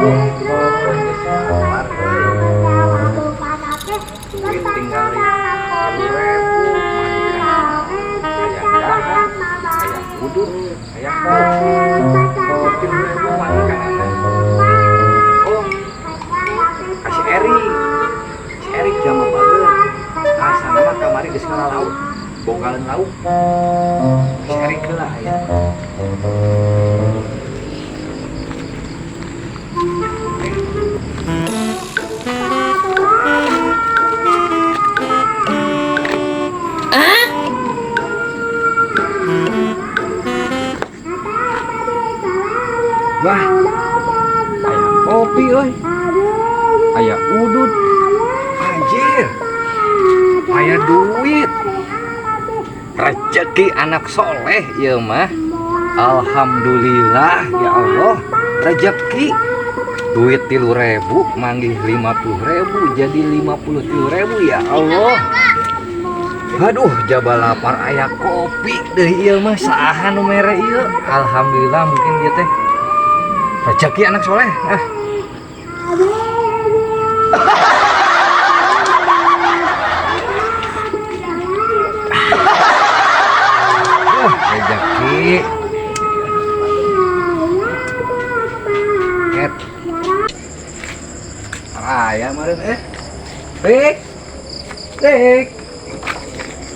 Lapar euy. Duit tinggal 3.000 hayang dahar, hayang udut, hayang kopi. 3.000 manggihan. Oh, ka si Erik. Si Erik jalma bager. Asana mah kamari geus lauk. Bogaeun lauk. Si Erik heula aya. Wah, aya kopi euy. Aya udut. Anjir. Aya duit. Rezeki anak soleh ieu mah. Alhamdulillah ya Allah, rezeki duit 3.000 manggih 50.000 jadi 53.000 ya Allah. Aduh, jaba lapar aya kopi deui ieu mah, saha nu mere ieu? Alhamdulillah, mungkin ieu teh rezeki anak soleh. Ah. Rezeki. Ket. Aya meureun eh. Rik. Rik.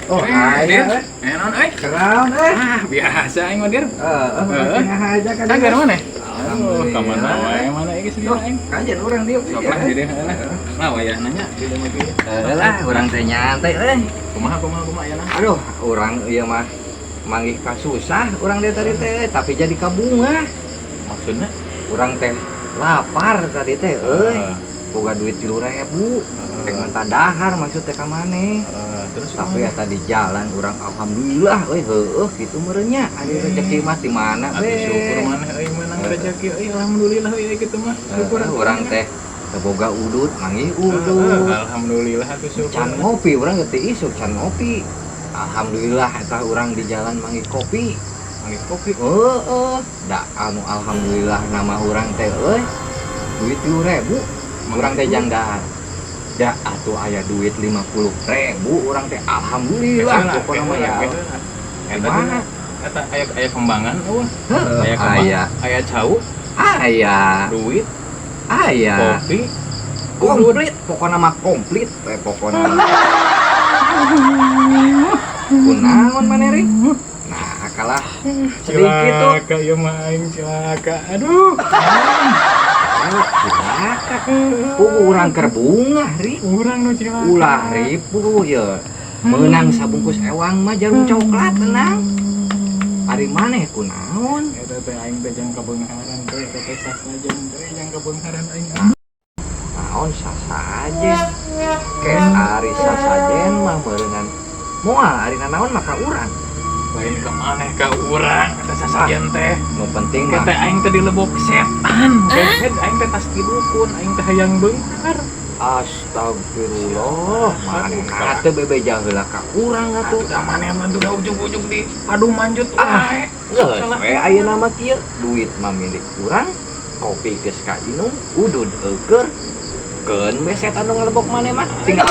Oh, aya eh. Eh, naon euy? Keraun eh. Ah, biasa aing mah, Dir. Heeh, aja kan. Cager mana? Alhamdulillah. Ka mana wae mana ieu geus aing. Kajian urang dieu. Sok lah jadi heeh. Nah, wayah nanya di mah kieu. Heeh lah, urang teh nyantai euy. Kumaha kumaha kumaha ayeuna? Aduh, urang ieu mah manggih kasusah urang dia tadi teh, tapi jadi kabungah. Maksudnya? Urang teh lapar tadi teh euy. Boga duit 3.000. Rek minta dahar maksud teh ka maneh. Terus tapi ya tadi jalan urang alhamdulillah euy, heueuh kitu meureun nya. Ari rezeki mah di mana Atuh we. Syukur maneh euy meunang rezeki euy, alhamdulillah euy kitu mah. Syukur Heeh, urang teh teu boga udut, manggih udut. Alhamdulillah atuh syukur. Can ngopi urang teh isuk can ngopi. Alhamdulillah eta urang di jalan manggih kopi. Manggih kopi. Heeh, da anu alhamdulillah nama urang teh euy. Duit 3.000 urang teh jang dahar. Da atuh aya duit 50.000 urang teh alhamdulillah pokona mah ya. Eta Kumaha? Eta aya aya kembangan eueuh. Heeh, Aya kembang, aya. Aya cau, Aya. Duit, Aya. Kopi, Komplit pokona mah, komplit we pokona. Kunaon maneh, Ring? Nah, kalah sedikit tuh. Cilaka ieu mah aing, cilaka. Aduh. Oh, cilaka. Puguh urang keur bungah, Ri. Urang nu cilaka. Ulah ripuh ye. Meunang sabungkus ewang mah jarum coklat tenang. Ari maneh kunaon? Eta teh aing teh jang kabeungharan teh, eta teh sasajen teh jang kabeungharan aing. Naon sasajen? Ke ari sasajen mah meureungan moal ari nanaon maka urang. Lain ka maneh, ka urang eta sasajen teh. Nu penting Ke mah teh aing teh dilebok setan. Kehed aing teh tas ti dukun, aing teh hayang beunghar. Astagfirullah, maneh teh bebeja heula ka urang atuh. Atuh da maneh mah tuh da ujug-ujug di padu manjut Ah. wae. Geus we ayeuna mah kieu, duit mah milik urang, kopi geus kainum, udud eukeun. Keun we setan nu ngalebok maneh mah. Tinggal